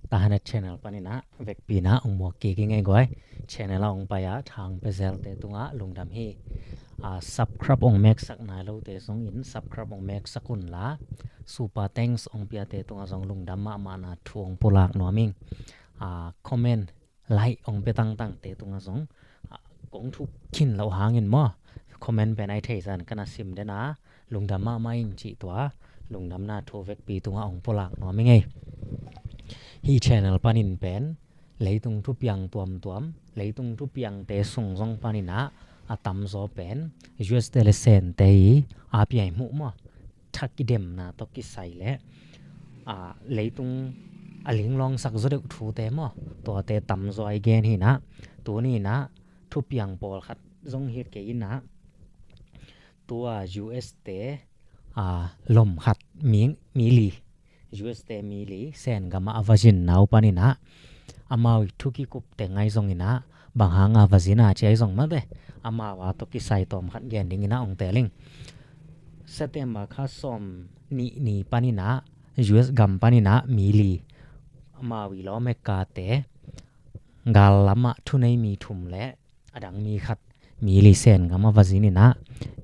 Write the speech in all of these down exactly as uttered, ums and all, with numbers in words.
Tahanet channel paninah vekpina ong muak kik i ngei guai. Channel a ong pai a thang pezelte tungah lungdam hi. A, subscribe ong meksak nai lote zongin subscribe ong meksak unla, super thanks ong piate tungah zong lungdam mahmahna thu ong pulak nuam ing. A, comment, like ong pia tangtangte tungah zong, a, kong thuk khin loh hangin maw, comment pen ai thei zan kana sim dena, lungdam mahmah ing cih tua lungdamna thu vekpi tungah ong pulak nuam i ngei. Hih channel panin pen leitung thupiang tuamtuam, leitung thupiangte sung zong paninah a tamzaw pen U S te le Sente i a piai hmuh maw, thak i demna tawh kisai le, a, leitung a linglawngsak zaw deuh thute maw, tuate tamzaw i gen hinah, tuninah thupiang pawlkhat zong hi kei inah, tua U S te, a, lom khat mi, mi li, U S te mi li Sen gamah a va zin nau paninah, amau i thu kikup teng ai zonginah, bang hanga va zin a ci ai zong mate, amau a tawh kisai tawm khat gen dinginah ong teling. September kha sawm nih ni paninah U S gam paninah mi li, amau i lawmekkate gal lamah thunei mi thum le a dang mi khat, mi li Sen gam a va zininah,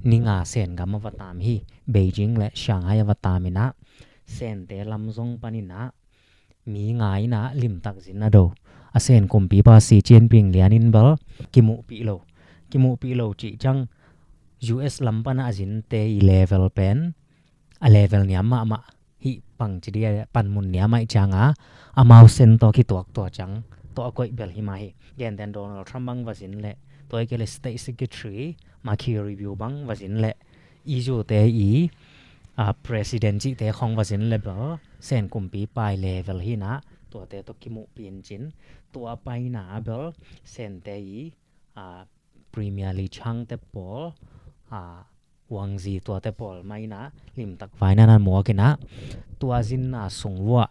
ni nga Sen gam a va tam hi. Beijing le Shanghai a va taminah, Sente lam zong paninah mi nga inah limtak zin a do. A Sen kumpipa Xi Jinping lianin bel kimuhpih lo, kimuhpih lo cih ciang U S lam pana a zinte i level pen a level niam mahmah hi. Pang ci dia panmun niam aih cianga amau Sen tawh kituak tua ciang tawh a koih bel hi mah hi. Genten Donald Trump bang va zin leh, tua i kei le State Secretary Marco Rubio bang va zin leh, i zute i, a, President cihte khong va zin leh bel Sen kumpipa i level hinah, tuate tawh kimuhpih in cin, tua paina bel Sente i, a, Premier Li Qiang te pawl, a, Wang Yi tuate pawl mainah limtak vaina na muakinah, tua zinna sung vuah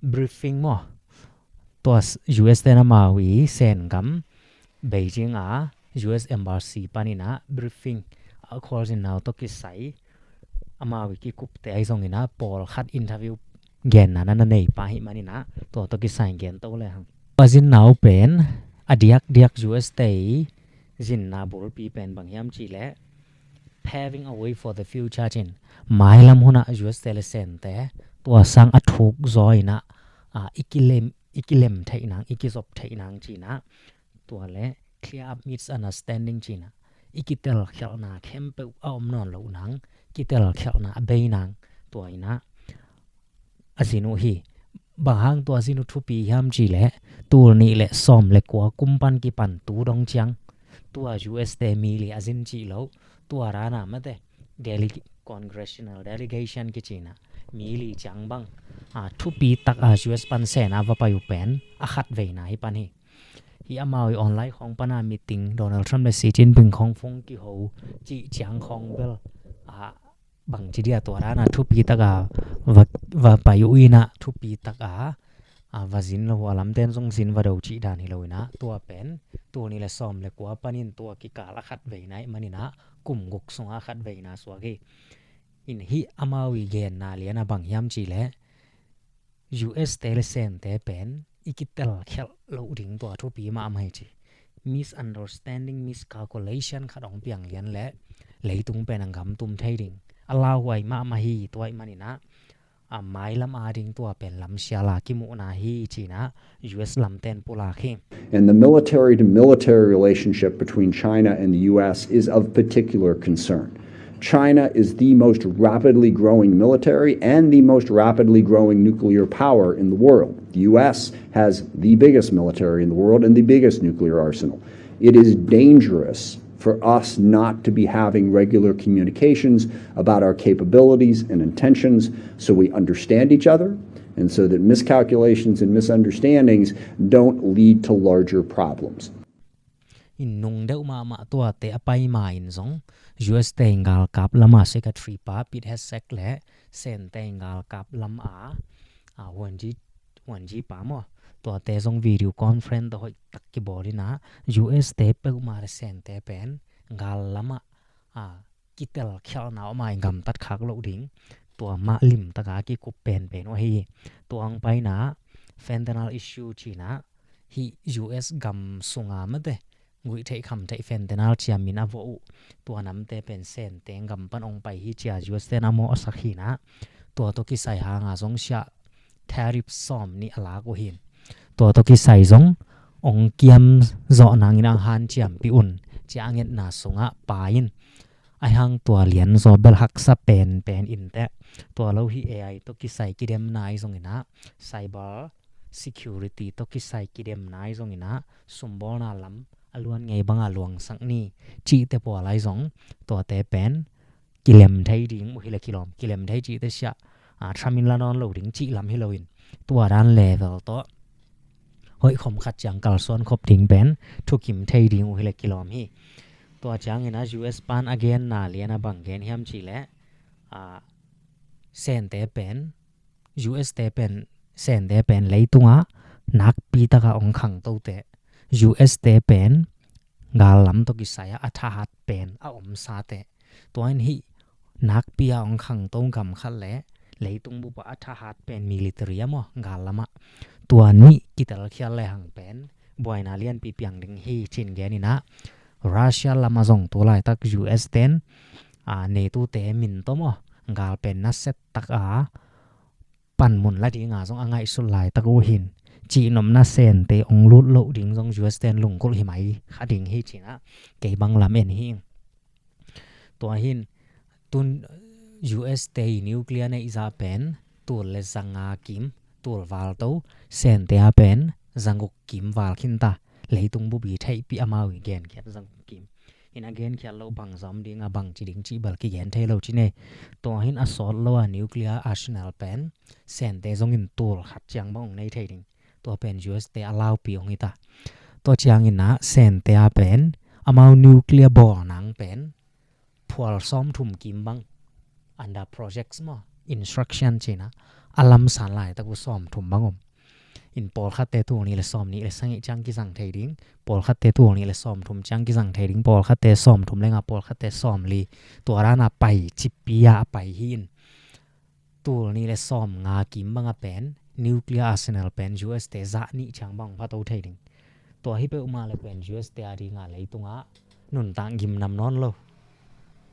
briefing maw, tua U S te na mau i Sen gam Beijing a U S Embassy paninah briefing a khualzin nau tawh kisai, amau i kikupte ai zonginah pawlkhat interview genna na na nei pah hi maninah, tua tawh kisai gen to le hang. Tua zin nau pen a diakdiak U S te i zinna bulpi pen bang hiam cih leh paving a way for the future cin, mailam hunah U S te le Sente tua sang a thuk zaw inah, a, i kilem, i kilem theih nang, i kizop theih nang cinah, tua le clear up misunderstanding cinah, i kitelkhialhna khempeuh a om nawn loh nang, kitelkhialhna a bei nang, tua inah a zin uh hi. Bang hang tua zin uh thupi hiam cih leh, tul nih le sawm le kua kum pan kipan tu dong ciang tua U S te mi li a zin cih loh, tua rana mate dele-, congressional delegation kicinah mi li ciang bang, a, thupi tak a U S pan Sen a va pai uh pen a khat veina hi pan hi. Hi amau i online khong pana meeting, Donald Trump le Xi Jinping khong phone kiho cih ciang khong bel, a, bang ci dia tua rana thupi taka va, va pai uh inah thupi taka, a, va zin lo, a lamten zong zin va do cih dan hi lo inah, tua pen tul nih le sawm le kua panin tua kikal a khat veina i maninah kum guk sunga khat veina suak hi. In hih amau i genna liana bang hiam cih leh, U S te le Sente pen i kitelkhialh loh ding tua thupi mahmah hi ci. Misunderstanding, miscalculation khat ong piang lian leh leitung pen a gamtum thei ding a lauhuai mahmah hi. Tua i maninah, a, mailam a ding tua pen lamsiala kimuhna hi cinah U S lamten pulak hi. And the military-to-military relationship between China and the U S is of particular concern. China is the most rapidly growing military and the most rapidly growing nuclear power in the world. The U S has the biggest military in the world and the biggest nuclear arsenal. It is dangerous for us not to be having regular communications about our capabilities and intentions, so we understand each other, and so that miscalculations and misunderstandings don't lead to larger problems. In nung deuh mahmah tuate a pai ma in zong U S te galkap lama secretary pa Pete Hegseth le Sente galkap lama, a, Huan Ji, Huan Ji pa maw, tuate zong video conference tawh hoih tak kibawl inah, U S te peuhmah le Sente pen gal lamah, a, kitelkhialhna om a i gamtat khak loh ding, tua mah limtaka kikup penpen uh ahi hi. Tua ang paina fentanyl issue cinah, hih U S gam sunga mate guih theih kham theih fentanyl cia min a vawh uh, tua namte pen Sente gam pan ong pai hi cia U S ten a mawh a sak hinah, tua tawh kisai hanga zong siah tariff sawm nih a lak uh hin. Tua tawh kisai zong ong kiam zawh nangin ang hanciampih un cia a ngetna sungah pa in. Ahi hang tua lian zaw bel haksa penpen inteh. Tua lo hi A I tawh kisai kidemna ahi zonginah, cyber security tawh kisai kidemna ahi zonginah, sumbawlna lam a luan ngei banga luangsak ni cihte pawl ahi zong, tuate pen kilem thei ding uh hi le kilawm, kilem thei cihte siah, a, thamin la nawn lo ding cih lam hi loin, tua dan level tawh hoih khom khat ciang kalsuan khop ding pen thukim thei ding uh hi le kilawm hi. Tua ciangin a U S pan a genna lian a bang gen hiam cih leh, a, Sente pen, U S te pen, Sente pen leitungah nakpi taka ong khangtote, U S te pen gal lam tawh kisai a a thahat pen a omsate. Tua in hih nakpi a ong khangto gam khat le leitung bup a a thahat pen military a maw, gal lamah, tua nih kitelkhial le hang pen buaina lianpi piang ding hi cin geninah, Russia lamah zong tu laitak U S ten, a, NATO te min tawh maw, gal pen naset taka panmun la dinga zong a ngaihsut laitak uh hin, cihnopna Sente ong lut loh ding zong U S ten lungkulh hi mai kha ding hi cinah, kei bang lam en hi. Tua hin tun U S te i nuclear neih zah pen tul le zanga kim, tul val to, Sente a pen zanguk kim val khinta, leitung bup i theihpih amau i genkhiat zanguk kim. Ina genkhiat lo bang zom dinga bang ci ding cih bel kigen thei lo ci nei. Tua hin a sawt lo a nuclear arsenal pen Sente zongin tul khat ciang bang ong nei thei ding. Tua pen U S te a laupi ong hita. Tua cianginah Sente a pen amau nuclear bawl nang pen phual sawmthum kim bang under projects maw, instruction cinah, a lamsan laitak uh sawmthum bang om. In pawlkhatte tul nih le sawm nih le sagih ciang kizang thei ding, pawlkhatte tul nih le sawmthum ciang kizang thei ding, pawlkhatte sawmthum le nga, pawlkhatte sawmli, tua dana pai cipia a pai hi in. Tul nih le sawm nga kim banga pen nuclear arsenal pen U S te zah nih ciang bang phato thei ding. Tua hi peuhmah le pen U S te a dinga leitungah nuntak gimnam nawn lo.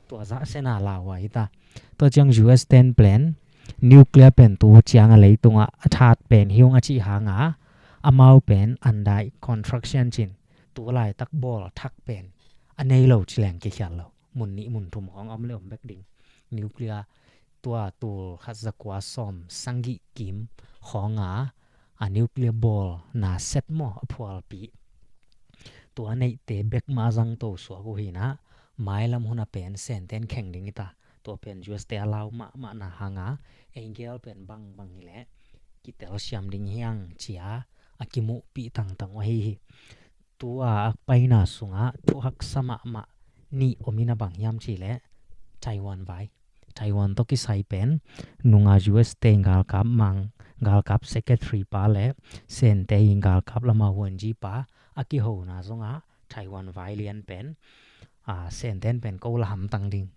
Tua zah sena lau a hita. Tua ciang U S ten plan nuclear pen tu cianga leitungah a thahat pen hi ung a cih hanga, amau pen under construction cin, tu laitak bawl thak pen a nei lo ci leng kikhial lo. Mun nih mun thum khawng a om le om bek ding. Nuclear tua tul khat zakua sawm sagih kim khawnga a nuclear bawl na set maw, a phualpi, tua neihte bek mah a zangto suak uh hinah, mailam huna pen Senten kheng ding hita. Tua pen U S te a lau mahmahna hanga, ei gel pen bangbang hileh kitel siam ding hiang cia a kimuhpih tangtang uh ahi hi. Tua a paina sungah thu haksa mahmah nih om in, a bang hiam cih leh Taiwan vai. Taiwan tawh kisai pen nunga U S te galkap mang, galkap secretary pa le Sente galkap lama huanji pa a kihona zongah Taiwan vai lian pen, a, Senten pen ko la hamtang ding.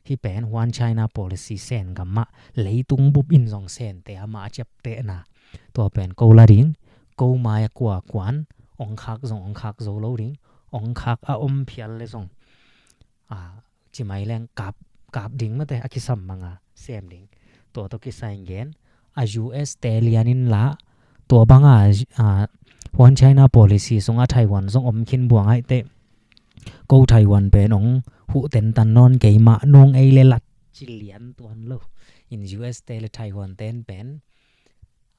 Hih pen One China Policy Sen gam mah, leitung bup in zong Sente amah a ciaptehna, tua pen ko la ding, ko mai a kua kuan ong khak zong ong khak zo lo ding, ong khak a om phial le zong, a, ci mai leng kap, kap ding mate, a kisam banga sem ding. Tua tawh kisai gen a, U S te lian in la, tua banga, a, One China Policy sungah Taiwan zong om khin buang aih teh, ko Taiwan pen ong huh tentan nawn kei mah nung ei le lat ci lian tuan lo. In U S te le Taiwan ten pen,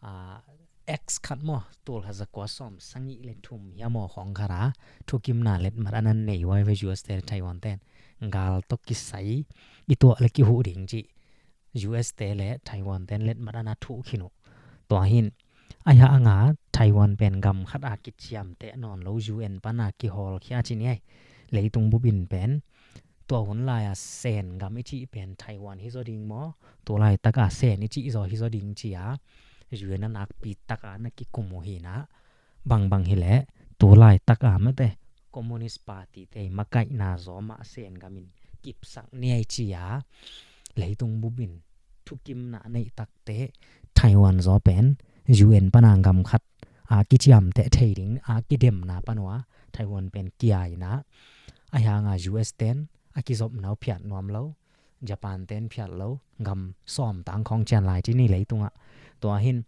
a, X khat maw, tul khat zakua sawm sagih le thum hiam aw khawng khat a thukimna letmat a nan nei uh ahi ve, U S te le Taiwan ten. Gal tawh kisai i tuah le kihuh ding cih U S te le Taiwan ten letmat a na thuh khin uh. Tua hin, ahi hanga Taiwan pen gam khat a kiciamteh nawn lo, U N pana kihawlkhia ci ni ai. Leitung bup in pen tua hun lai-a Sen gam i cih pen Taiwan hi zaw ding maw, tu laitaka Sen i cih zaw hi zaw ding ci-a U N a nakpi taka na kikum uh hinah, bangbang hileh tu laitaka mate Communist Party te i makaihna zaw mah Sen gam in kipsak ni ai ci-a, leitung bup in thukimna a neih takteh Taiwan zaw pen U N pana gam khat a kiciamteh thei ding a kidemna pan uh a Taiwan pen kia inah, ahi hanga U S ten a kizopna uh phiat nuam lo. Japan ten phiat lo, gam sawm tang khawng cian lai ci ni leitungah. Tua hin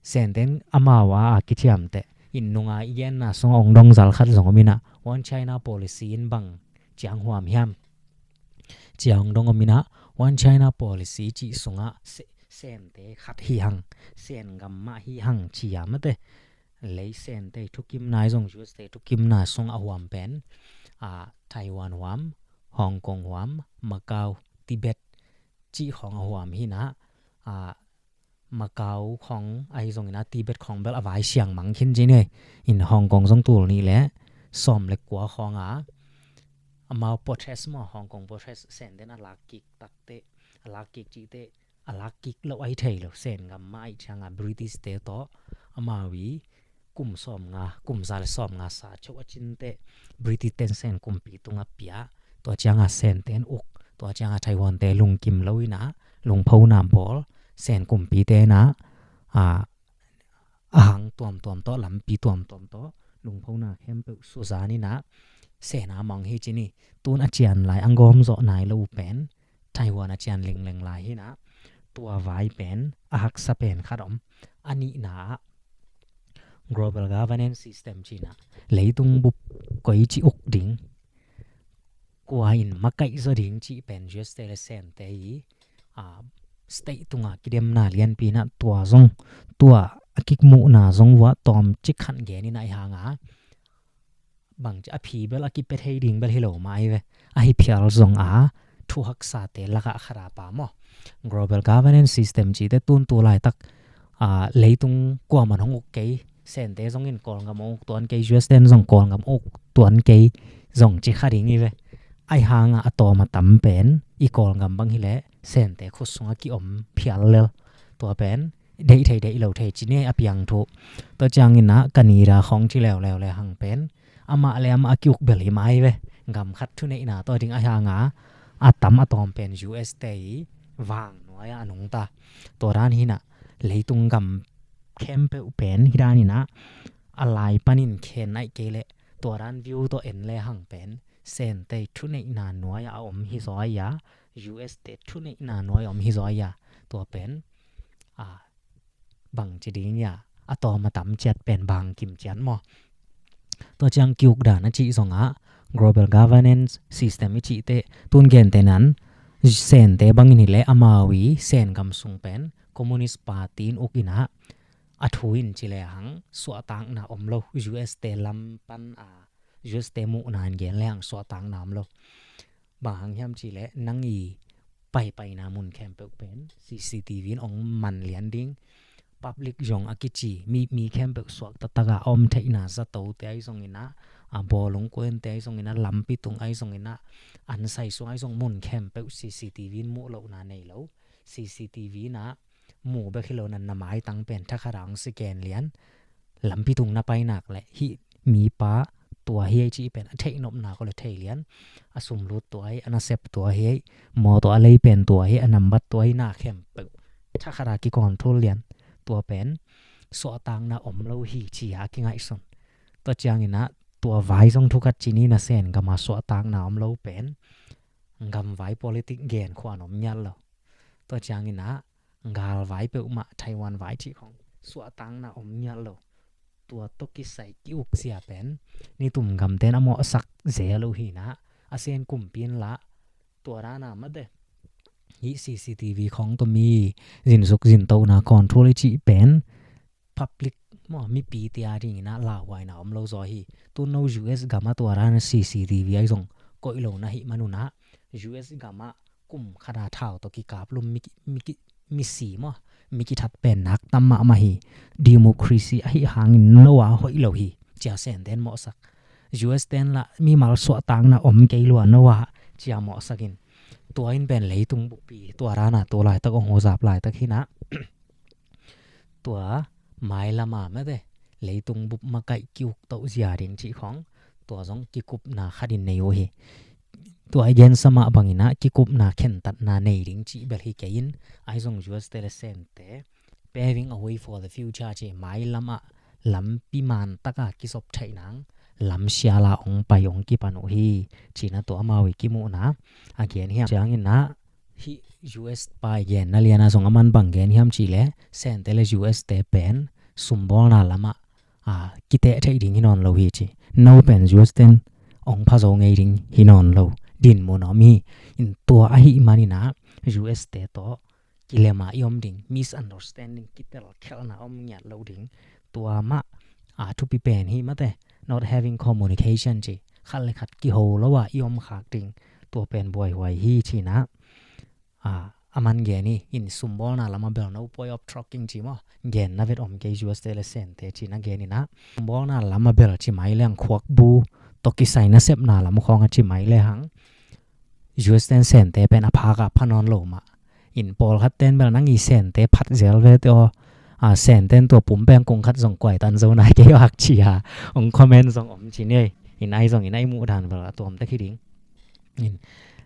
Sen ten amau a a kiciamteh in nunga i genna sungah ong dong zal khat zong om inah, One China Policy in bang ciang huam hiam cia ong dong om inah, One China Policy cih sungah se- Sente khat hi hang, Sen gam mah hi hang cia mate. Lei Sente thukimna i zong, U S te thukimna sung a huam pen a Taiwan huam, Hong Kong huam, Macau, Tibet cih khawng a huam hinah, a Macau khawng ahi zongin a Tibet khawng bel a vai siang mang khin ci ni. In Hong Kong zong tul nih le sawm le kua khawng a amau protest maw, Hong Kong protest Senten a lak kik takte, a lak kik cihte a lak kik loh ahi thei lo. Sen gam mah ahi cianga British te tawh amau i kum sawm nga, kum za le sawm nga sa chok a cinte British ten Sen kumpi tunga pia. Tua cianga Senten uk, tua cianga Taiwan te lungkim lo inah lungphona bawl, Sen kumpi te inah a a hang tuamtuam tawh, lampi tuamtuam tawh lungphona khempeuh suzan inah Sena mong hi ci ni. Tun a cian lai a gawm zawh nai lo uh pen Taiwan a cian lengleng lai hinah, tua vai pen a haksa pen khat om. A nihna ah global governance system cinah, leitung bup koi ci uk ding, kua in makaih zaw ding cih pen U S te le Sente i a state tunga kidemna lianpi inah, tua zong tua a kikmuhna zong uah tawm cik khan gen inah ahi hanga bang ci a phi bel a kipia thei ding bel hi lo mah ahi ve. Ahi phial zong a thu haksate lakah khat a pa maw, global governance system cihte tun tu laitak a leitung kuaman hong uk kei, Sente zongin Kawlgam uk tuan kei, U S ten zong Kawlgam uk tuan kei zong ci kha ding hi ve. Ahi hanga a tawm a tam pen i Kawlgam bang hileh Sente khut sungah kiom phial lel. Tua pen deih thei deih lo thei ci ni a piang thu. Tua cianginah Canada khawng ci leuleu le hang pen amah le amah a kiuk bel hi mai ve. Gam khat thuneihna tawh ding ahi hanga a tam a tawm pen U S te i vang nuai-ah a nungta. Tua dan hinah leitung gam khempeuh pen hi daninah a lai panin khen naih kei leh tua dan view tawh en le hang pen Sente thuneihna nuai-ah a om hi zaw ahi a, U S te thuneihna nuai a om hi zaw ahi a. Tua pen a bang ci ding ia, a tawm a tam ciat pen bang kim ciat maw? Tua ciang kiuk dan a cih zongah global governance system i cihte tun gentehnan Sente bangin hileh amau i Sen gam sung pen Communist Party in uk inah a thu in ci le hang suahtakna om lo. U S te lam pan a U S te muhna in gen le hang suahtakna om lo. Bang hang hiam cihleh nang i paipaina mun khempeuh pen C C T V in ong man lian ding. Public zong a kici mi, mi khempeuh suak taktak a om theihna, zatote ahi zonginah, a bawlung kuente ahi zonginah, lampi tung ahi zonginah, an sai sung ahi zong mun khempeuh C C T V in muh lohna nei lo. C C T V inah mu bek hi lo, nan na maitang pen thakhat a hong si ken lian. Lampi tung na painak le hih mipa tua hi ei cih pen a theih nopna ko le thei lian. A sumlut tua hi, a nasep tua hi ei, mawtaw a lei pen tua hi, a nambat tua hi, na khempeuh thakhat a kicontrol lian. Tua pen suahtakna om lo hi ci a kingaihsun. Tua cianginah tua vai zong thukhat ci ni, na Sen gama suahtakna om lo pen gamvai politic gen khuan om ngiat lo. Tua cianginah galvai peuhmah, Taiwan vai cih khong suahtakna om ngiat lo. Tua tawh kisai ki-uksia pen nitum gamten a mawhsak zel uh hinah, a Sen kumpi in lah tua dana mate hih C C T V khong tawh mi zinsuk zintohna control i cih pen public maw, mipite a dinginah lauhuaina om lo zaw hi. Tun no U S gamah tua dan C C T V ahi zong koih lo na hih manunah, U S gamah kum khat a thau tawh kikaplum mi, mi, misi maw, mi kithat pen nak tam mahmah hi. Democracy ahi hangin no a hoih lo hi cia Senten mawhsak. U S ten lah mimal suahtakna om kei lua no a cia mawhsakin. Tua in pen leitung bukpi tua dana tua laitak ong huzap laitak hinah tua mailama mate leitung bup makaih ki-uktoh zia ding cih khong tua zong kikupna khatin nei uh hi. Tua i gensa mah banginah kikupna khentatna nei ding cih bel hi kei in, ahi zong U S te le Sente paving a way for the future ci, mailam ah lampi man taka kisop theih nang lam siala ong pai ong kipan uh hi, cina tua amau i kimuhna a gen hiam. Ciangin ah hih U S pa i genna liana zong a man bang gen hiam cih leh Sente le U S te pen sumbawlna lamah a kiteh theih ding hi nawn lo hi ci. No pen U S ten ong pha zo ngei ding hi nawn lo, dinmun a om hi. In tua ahih manin ah U S te tawh kilema i om ding, misunderstanding, kitelkhelhna om ngiat lo ding. Tua mah a thupi pen hi mate, not having communication ci. Khat le khat kiho lo a i om khak ding, tua pen buaihuai hi cina a, a man gen hi. In sumbawlna lama bel no point of talking ci maw, genna vet om kei U S te le Sente cina gen ina. Sumbawlna lama bel ci mai leng khuakbu tawh kisai nasepna lam khawng a ci mai le hang U S ten Sente pen a phak a pha nawn lo mah. In pawlkhat ten bel nang i Sente phat zel ve te aw, a, Senten tua pumpeng kung khat zong kuaitan zo nai kei aw hak ci a, ong comment zong om ci nei. In ai zong in ai muh dan bel a tuam tek hi ding. In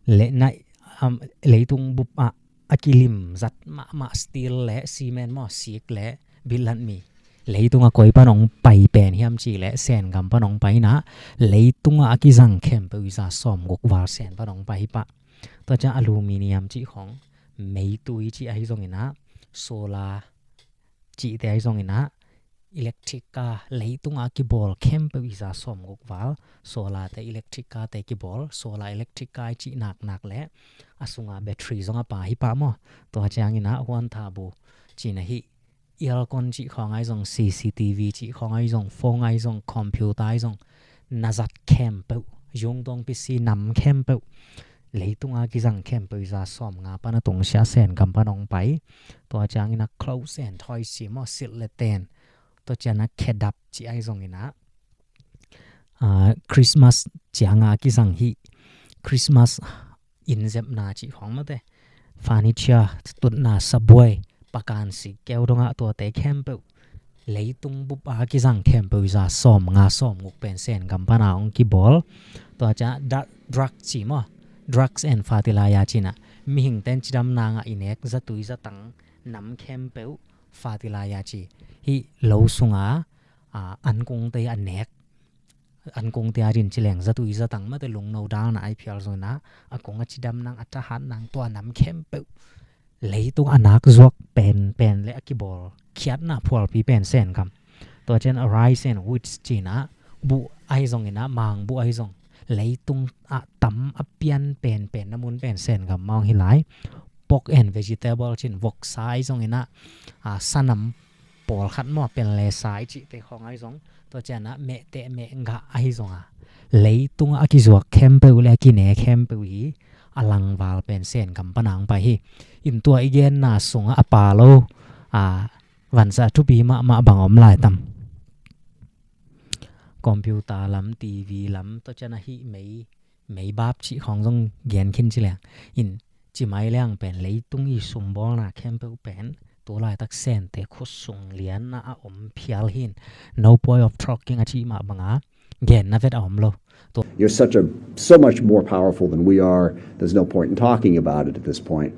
le nai, um, leitung bup ah a kilim zat mahmah steel le cement maw, sik le billat mi, leitung a koi pan ong pai pen hiam cih leh Sen gam pan ong pai ina, leitung a a kizang khempeuh i za sawmguk val Sen pan ong pai hi pah. Tua ciang aluminium cih khawng, meitui cih ahi zong ina, solar cihte ahi zong ina, electric car, leitung a kibawl khempeuh i za sawmguk val, solar te, electric car te kibawl, solar electric car i cih naknak le a sunga battery zong a pha hi pah maw. Tua ciang ina huanthabu cina hi, aircon cih khawng ahi zong, C C T V cih khawng ahi zong, phone ahi zong, computer ahi zong, na zat khempeuh, yung tuang pisi nam khempeuh, leitung a kizang khempeuh i za sawmnga pan a tungsiah Sen gam pan ong pai. Tua ciang ina clothes and toys ci maw, silh le ten. Tua ciang a khedap cih ahi zong ina, a, Christmas ciang a kizang hi, Christmas inzepna cih khawng mate, furniture, tutna, sabuai, pakan, sik keu dong ah, tuate khempeuh, leitung bup a kizang khempeuh i za sawmnga sawmguk pen Sen gam pan a ong kibawl. Tua ciang da-, drug ci maw, drugs and fertilizer cina, mihing ten cidam nang a i nek zatui zatang nam khempeuh, fertilizer ci, hih lo sunga, a, ankungte a nek, ankungte a din ci leng zatui zatang mate, lungno dalna ai phial zong ina, a kung a cidam nang, a thahat nang, tua nam khempeuh, leitung a nak zuak penpen le a kibawl khiatna phualpi pen Sen gam. Tua ciang a rice and wheat cina, buh ahi zong ina, mang buh ahi zong, leitung a tam a pian penpen na mun pen Sen gam mah ong hi lai. Pork and vegetable cin, voksa ahi zong ina, a, sanam pawlkhat maw, pen le sa i cihte khawng ahi zong, tua ciang a mehteh mehgah ahi zong a, leitung a kizuak khempeuh le a kine khempeuh hi a langval pen Sen gam pan a ong pai hi. In tua i genna sungah a pha lo, a, vansa thupi mahmah bang om lai tam? Computer lam, T V lam, tua ciang a hih mei, meibap cih khawng zong gen khin ci leng. In ci mai leng pen leitung i sumbawlna khempeuh pen tu laitak Sente khut sung lianna a om phial hi. No point of talking a cih mah bang a, genna vet a om lo. You're such a, so much more powerful than we are. There's no point in talking about it at this point.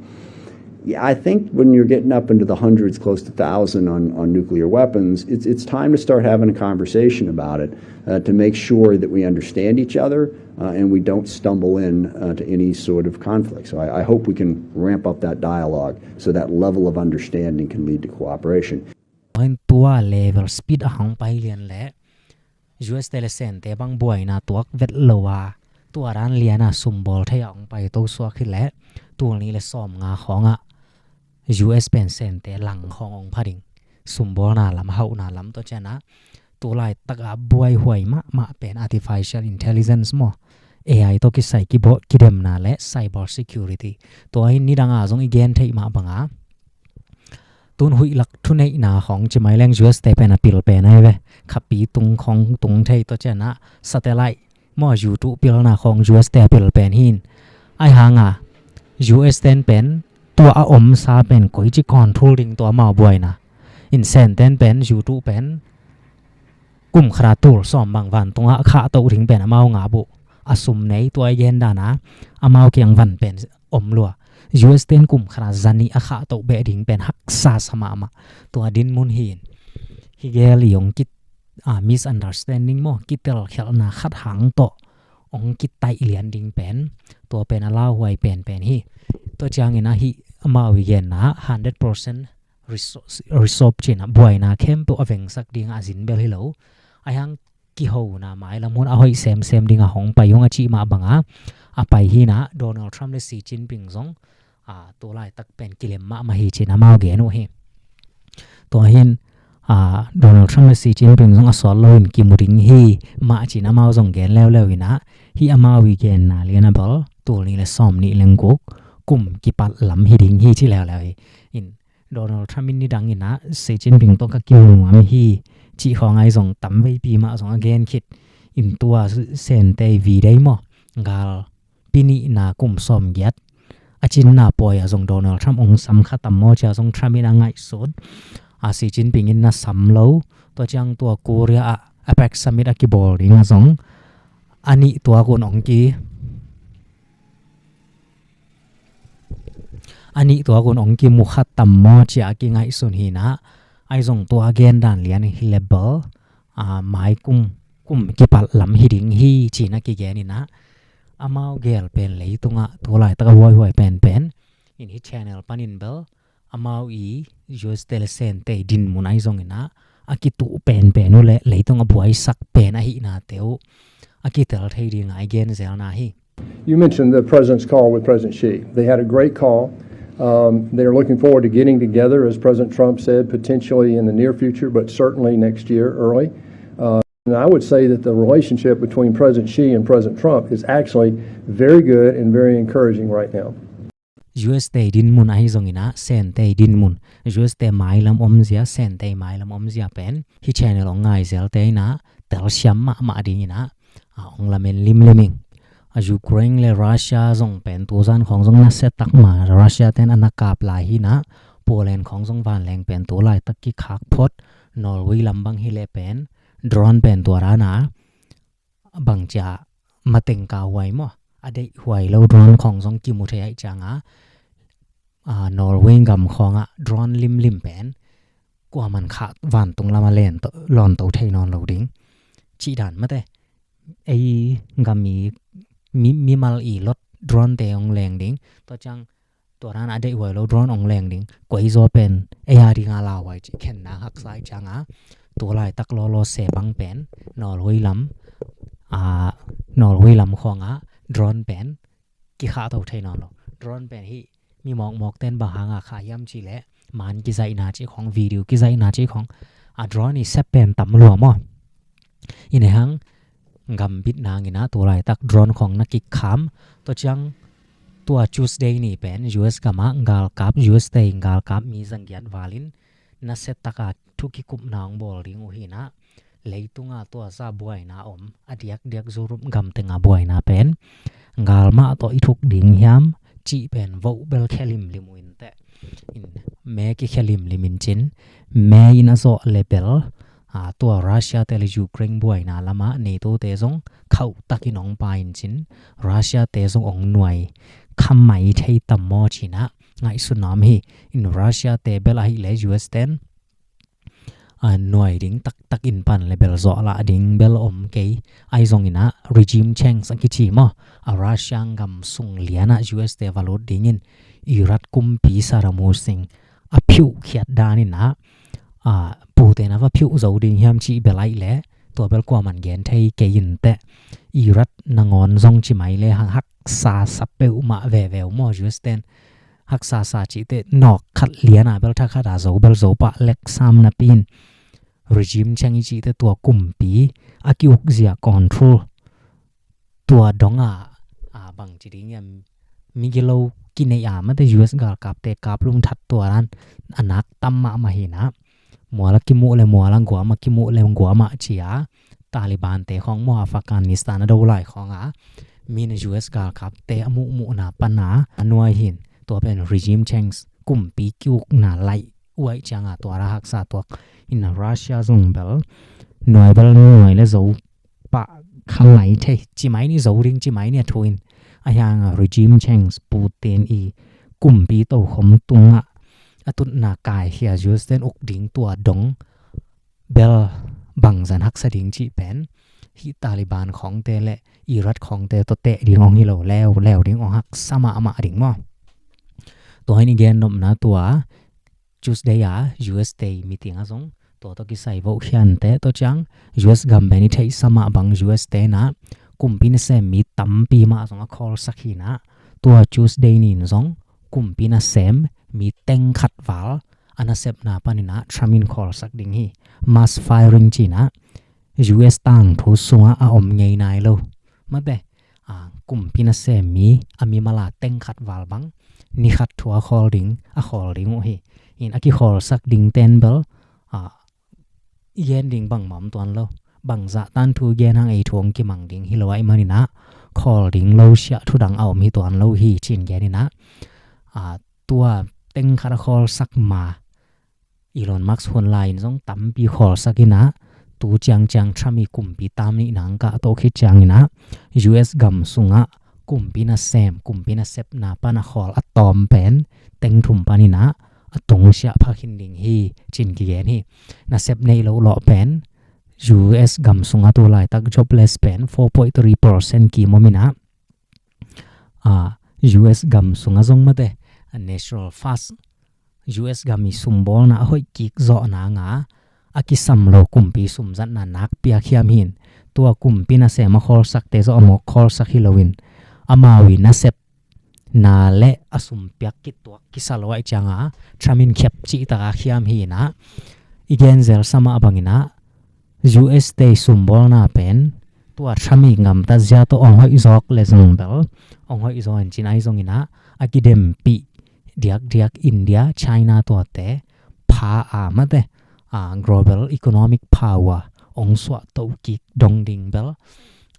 Yeah, I think when you're getting up into the hundreds, close to thousand on, on nuclear weapons, it's, it's time to start having a conversation about it, uh, to make sure that we understand each other, uh, and we don't stumble in, uh, to any sort of conflict. So I, I hope we can ramp up that dialogue so that level of understanding can lead to cooperation. Tua level speed a hong pai lian le, U S te le Sente bang buaina tuak vet lo a, tua dan liana sumbawl thei a hong pai to suak hi le, tul nih le sawmnga khawngah U S pen Sente lang khawng hong pha ding. Sumbawlna lam, hauhna lam, tua ciana tu laitak a buaihuai mahmah pen artificial intelligence maw, A I tawh kisai kibawh kidemna le cyber security. Tua hi nidang a zong i gen theih mah banga, tun huih lak thuneihna khawng ci mai leng U S te pen a pil pen ahi ve. Khapi tung khawng tung thei, tua ciana satellite maw, U two pilna khawng U S te a pil pen hi. Ahi hanga U S ten pen tua a omsa pen koici control ding tua amau buaina. In Sen ten pen U two pen kum khat a tul sawm bang vantungah khahto ding pen amau ngap uh. A sum nei, tua i gen dana amau kiang van pen om lua. U S ten kum khat a zanih a khahtoh beh ding pen haksa sa mahmah. Tua dinmun hi in. Hi gel i hong kit, ah, misunderstanding maw, kitelkhialhna khat hang tawh hong kitaih lian ding pen, tua pen a lauhuai penpen hi. Tua ciangin a hi amau i genna hundred percent reso-, resolve cihna, buaina khempeuh a vengsak dingah a zin bel hi lo. A hiang kihona mailam hun a hoih semsem dingah hong pai ung a cih mah banga a pai hinah Donald Trump le Xi Jinping zong, ah, tu laitak pen kilem mahmah hi cin amau gen uh hi. Tua hin, ah, Donald Trump le Xi Jinping zong a sawt loin kimu ding hi mah cin amau zong gen leuleu inah, hi amau i genna lian a bel tul nih le sawm nih lengkuk kum kipat lam hi ding hi ci leuleu hi. In Donald Trump in nidang inah Xi Jinping tawh ka kimu nuam hi cih khawng ai zong tamveipi mah zong a gen khit. In tua Sente Videi maw, gal pi nihna kum sawm giat a cinna pawi ah zong Donald Trump hong sam kha tam maw cia zong Trump in a ngaihsut. A Xi Jinping in na sam lo. Tua ciang tua Korea ah APEC summit a kibawl ding ah zong a nih tuak un hong ki, a nih tuak un hong kimu kha tam maw cia a kingaihsun hinah. Ai zong tua a gen dan lian hi le bel, ah, mai kum, kum kipat lam hi ding hi cin a kigen inah. Amau gel pen leitungah tu laitak a huaihuai penpen. In hi channel panin bel amau i U S te le Sente dinmun ai zong inah a kituh penpen uh le leitung a buaisak pen ahihnate uh a kitel thei ding ai gen zelna hi. You mentioned the president's call with President Xi. They had a great call. Um, they're looking forward to getting together, as President Trump said, potentially in the near future, but certainly next year early. Uh, and I would say that the relationship between President Xi and President Trump is actually very good and very encouraging right now. U S te dinmun ahi zong inah, Sente dinmun. U S te mailam omzia, Sente mailam omzia pen hi channel hong ngaizelte inah telsiam mahmah ding inah, ah, hong lamen limlim ing. A Ukraine le Russia zong pen tuzan khawng zong nasia takma, Russia ten a na kap lai hinah, Poland khawng zong vanleng pen tu laitak kikhak phot, Norway lam bang hi le pen drone pen tua dana bangcia mateng ka huai maw, a deih huai lo drone khawng zong kimu thei aih cianga, ah, Norway gam khawngah drone limlim pen kuaman khah vantung lama len to, lawn to thei nawn lo ding. Cih dan mate. Ei gam i mi, mimal i lot drone te hong leng ding. Tua ciang tua dan a deih huai lo drone hong leng ding. Kuai zaw pen ei a dinga lauhuai cih khenna haksa aih cianga. Tu laitak lawlaw se bang pen Norway lam, ah, Norway lam khawngah drone pen kikhah to thei nawn lo. Drone pen hi mi mawkmawk ten bang hanga khah hiam cih leh man kizaihna cih khawng, video kizaihna cih khawng, a drone i sep pen tam lua maw. Ine hang gambit nang inah tu laitak drone khawng na kikkham. Tua ciang tua Tuesday ni pen U S gamah galkap, U S te galkap mi zanggiat valin nasia taka thu kikupna hong bawl ding uh hinah. Leitunga tua za buaina om, a diakdiak Europe gam tenga buaina pen gal mah tawh i thuk ding hiam cih pen voh bel khe limlim uh inteh. In me kikhe limlim in cin, me in a zawh le bel, ah, tua Russia te le Ukraine buaina lamah NATO te zong khauh takin hong pai in cin, Russia te zong hong nuai khamai thei tam maw cinah ngaihsun nuam hi. In Russia te bel ahih le U S ten, ah, nuai ding taktak in pan le bel zawh lah ding bel om kei. Ai zong inah regime change a kici maw, a Russia gam sung lianah U S te va lut dingin Iraq kumpi Saddam Hussein a phiuh khiat dan inah, ah, Putin a va phiuh zo ding hiam cih bel aih leh tua bel kuaman gen thei kei inteh. Iraq nangawn zong ci mai le hang haksa sa peuhmah veve uh maw, U S ten haksa sa cihte nawk khat liana bel thakhat a zo bel zo pah lek sam napi in regime change i cihte tua kumpi a ki-ukzia control tua donga, a, bang ci ding hiam, migilo kinei a mate U S galkapte kaplum that tua dan a nak tam mahmah hinah. Muala kimuh le muala, guama kimuh le guama cia Taliban te khawng maw, Afghanistan a do lai khawnga min U S galkapte a muhmuhna pana a nuai hin tua pen regime change, kumpi ki-ukna laih uaih cianga tua ra haksa tuak in Russia zong bel nuai bel nuai le zo pah kha mai thei, ci mai ni zo ding, ci mai ni a thu in. A hianga regime change, Putin i kumpi tokhom tungah a tutna kaikhia US ten uk ding tua dong bel bangzah haksa ding cih pen hih Taliban khawngte le Iraq khawngte tawh teh ding hong hi lo, leuleu ding, hong haksa mahmah ding maw. Tua hi ni, gen nopna tua Tuesday a US te meeting ah zong tua tawh kisai vohkhiante tawh ciang US gam pen i theihsa mah bang US te in ah kumpi nasem mi tampi mah zong a khawlsak hi in ah, tua Tuesday ni in zong kumpi nasem mi teng khat val a nasepna panin ah Trump in khawlsak ding hi. Mass firing ci in ah US tangthu sungah a om ngei nai lo. Mate, a, kumpi nasem mi a mimal a teng khat val bang ni khat thu a khawl ding, a khawl ding uh hi. In a kikhawlsak ding ten bel, a, i gen ding bangmah om tuan lo. Bangzah tan thu i gen hang ei thu hong kimang ding hi lo ahih manin ah khawl ding lo siah thu dang a om hi tuan lo hi ci in gen in ah, a, tua teng khat a khawlsak ma Elon Musk hun lai in zong tampi khawlsak in ah, tu ciangciang Trump i kumpi tam nih nang kah tawh khit ciangin ah US gam sungah kumpi nasem, kumpi nasepna pan a khawl a tawm pen teng thum panin ah a tung siah phak khin ding hi ci in kigen hi. Nasep nei lo lawh pen US gam sungah tu laitak jobless pen four point three percent kim om in ah, a, US gam sungah zong mate, a, natural fast, US gam i sumbawlna a hoih kik zawh nanga a kisam lo kumpi sumzatna nakpi a khiam hi in, tua kumpi nasem a khawlsakte zong a mawk khawlsak hi lo in, amau i nasepna le a sumpiak kituak kisa lo ahih cianga Trump in khep cihtak a khiam hi in ah, i genzel sa mah bangin ah US te i sumbawlna pen tua Trump i gamtat zia tawh hong hoih zawk le zong bel hong hoih zaw in ci in ahi zongin ah, a kidempih diakdiak India, China tuate pha a, mate, a, global economic power hong suahtoh kik dong ding bel,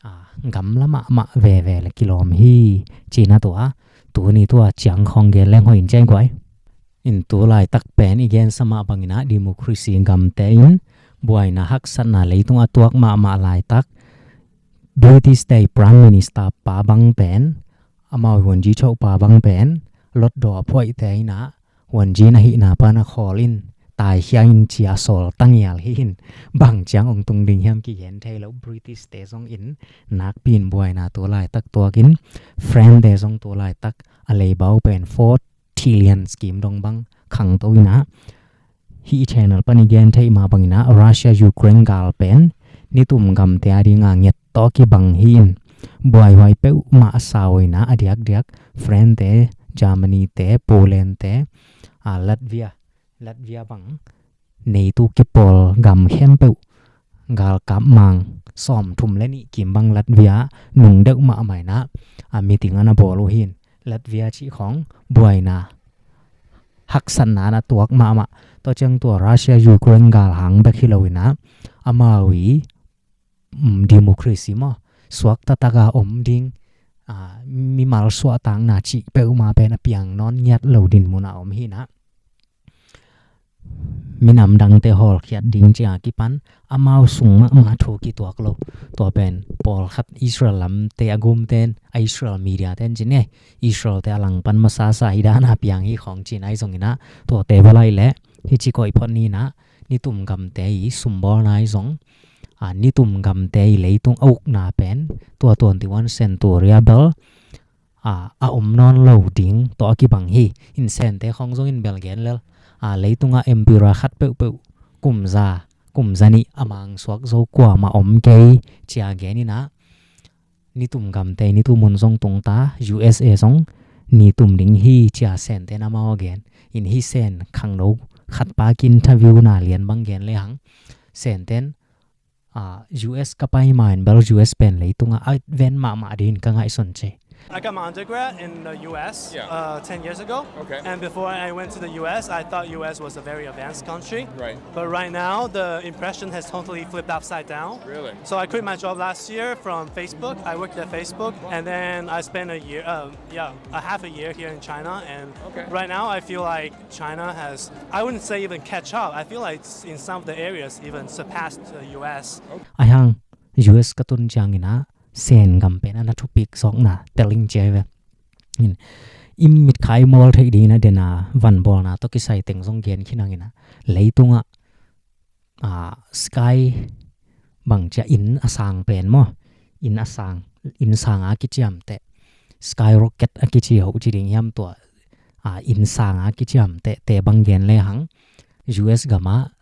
a, gamla mahmah veve le kilawm hi ci in ah, tua tuni tua ciang khawng gen leng hoih in ci a guai. In tu laitak pen i gensa mah bangin ah democracy gamte in buaina haksatna leitung a tuak mahmah laitak, British te i Prime Minister pa bang pen, amau i Won Ji Cho pa bang pen lotdaw a phuaihte in ah Won Ji na hihna pan a khawl in taikhia in ci a sawl tangial hi in, bang ciang hong tung ding hiam kigen thei lo. British te zong in nakpi in buaina tu laitak tuak in, French te zong tu laitak a leibau pen four trillion scheme dong bang khangto in ah, hih channel pan i gen theih mah bangin ah Russia Ukraine gal pen nitum gamte a dinga nget tawh kibang hi in, buaihuai peuhmah a sau in ah, a diakdiak French te, Germany te, Poland te, a, Latvia, Latvia bang NATO kipawl gam khempeuh galkap mang sawmthum le nih kim bang Latvia nung deuh mahmah in ah, a, meeting a na bawl uh hi in, Latvia cih khawng buaina haksatna na tuak mahmah. Tua ciang tua Russia Ukraine gal hang bek hi lo in ah, amau i, um, democracy maw, suakta taka om ding, a, mimal suahtakna cih peuhmah pen a piang nawn ngiat lo dinmun a om hi in ah, minam dangte hawlkhiat ding ci a kipan amau sung mahmah thu kituak lo. Tua pen pawlkhat Israel lamte a gumte in, a, Israel media te in ci ni, Israel te a langpan masasa hi dan a piang hi khawng ci in ahi zongin ah, tuate va laih leh hih ci koih phot ni in ah, nitum gamte i sumbawlna ahi zong, a, nitum gamte i leitung a ukna pen tua twenty-one century a bel, a, a om nawn lo ding tawh a kibang hi. In Sente khawng zong in bel gen lel, a, leitungah emperor khat peuhpeuh kum za, kum za nih a mangsuak zo kuamah om kei ci a gen in ah, nitum gamte nitum hun zong tung ta, U S A zong nitum ding hi ci a Sente in amau a gen. In hih Sen khangno khat pa ki-interview na lian bang gen le hang, Sente in, a, U S ka pai ma in bel U S pen leitungah a ven mahmah ding in ka ngaihsun ci. I got my undergrad in the U S, yeah, uh, ten years ago. Okay. And before I went to the U S, I thought U S was a very advanced country. Right. But right now, the impression has totally flipped upside down. Really? So I quit my job last year from Facebook. I worked at Facebook, and then I spent a year, um, yeah, a half a year here in China. And, okay, right now, I feel like China has, I wouldn't say even catch up. I feel like it's, in some of the areas, even surpassed the U S. Ahi hang, U S ka tun ciangin ah Sen gam pen a na thupik zawkna tel ing ci a hi ve. In, i mitkhai mawl theih dingin a dena vanbawlna tawh kisai teng zong gen khin hangin a, leitungah a, sky bang cia inn a sang pen maw, inn a sang, inn sanga kiciamteh, skyrocket a kici hoh ci ding hiam tua, a, inn sanga kiciamteh te bang gen lehang U S gamah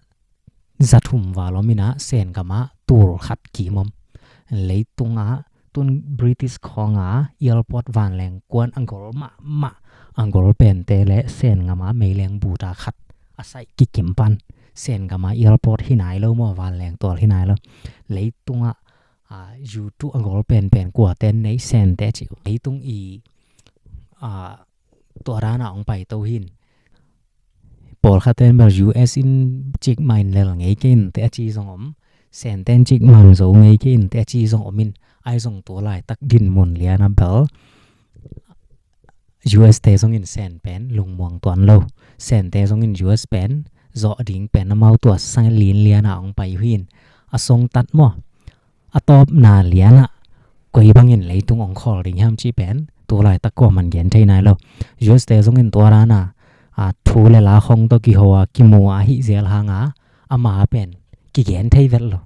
zathum val om inah Sen gamah tul khat kim om. Leitungah tun British khawnga airport vanleng kuan a gol mahmah a gol pente le Sen gamah meileng buta khat a saih kikim pan. Sen gamah airport hi nai lo maw, vanleng tual hi nai lo. Leitungah a, U two a gol penpen kuaten nei Sente ci. Leitung i a, tua dana hong paito hin. Pawlkhaten bel U S in cikmain lel ngei kei in te a ci zong om. Senten cikman zo ngei kei in te a ci zong om in. Ai zong tua laitak dinmun liana bel U S te zongin Sen pen lungmuang tuan lo. Sente zongin U S pen zawh ding pen amau tua sang lin liana hong pai uh hin. A songtat maw, a tawpna lianah koi bangin leitung hong khawl ding hiam cih pen tu laitak kuaman gen thei nai lo. U S te zongin tua dana a, thu le la khong tawh kiho a kimu a hih zel hanga ama pen kigen thei vet lo.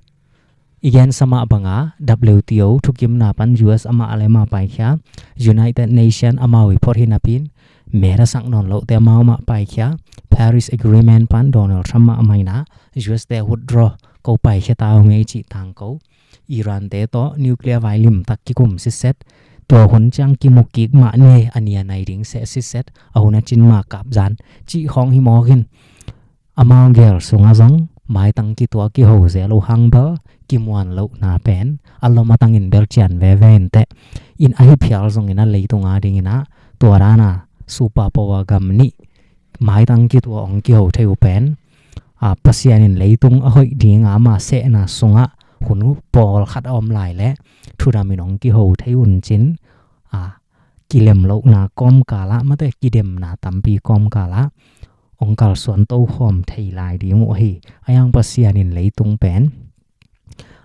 I gensa mah banga W T O thukimna pan U S amah le amah paikhia, United Nation amau i phot hi napin, mera sak nawn lohte amau mah paikhia, Paris Agreement pan Donald Trump mah amah ina U S te withdraw ko paikhia ta uh ngei cih tangko. Iran te tawh nuclear vai limtak kikum sitset, tua hun ciang kimukik mah ne a nia nai ding seh sitset, a hun a cin mah kapzan cih khawng hi mawkin. Amau gel sungah zong maitang kituak kiho zel uh hang bel kimuan lohna pen a lom a tangin bel cian veve inteh. In ahi phial zongin a leitunga dinginah tua dana superpower gam nih maitang kituak hong kiho thei uh pen a, Pasian in leitung a hoih dinga ama sehna sungah hun uh pawlkhat a om lai le thudam in hong kiho thei un cin a, kilem lohna kawmkalah mate kidemna tampi kawmkalah hong kalsuan tokhawm thei lai ding uh ahi. A yang Pasian in leitung pen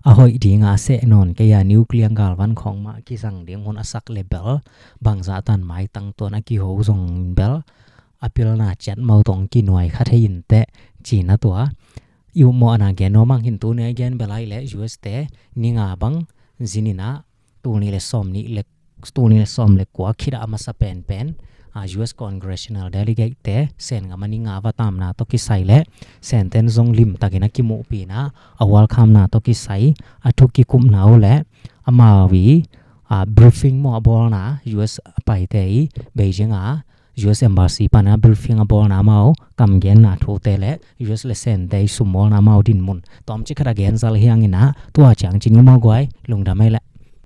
a hoih dinga a seh nawn kei a nuclear galvan khawng mah kizang ding hun a sak le bel bangzah tan maitang tuan a kiho zong bel a pilna ciat mau tong kinuai kha thei inteh cina tua. I upmawhna gen nuam ang hin tuni a gen belai le U S te ninga bang zininah tuni le sawm nih le tuni le sawm le kua khitah a masa penpen a, U S Congressional Delegate te Sen gam a ninga va tamna tawh kisai le Senten zong limtakin a kimuhpina a welcome na tawh kisai a thu kikupna uh le amau i a, briefing maw a bawlna U S a paite i Beijing a U S Embassy pana briefing a bawlna amau kamgenna thute le U S le Sente i summawlna amau dinmun tawmcik khat a genzal hiangina tua ciang cini maw guai lungdam ei le.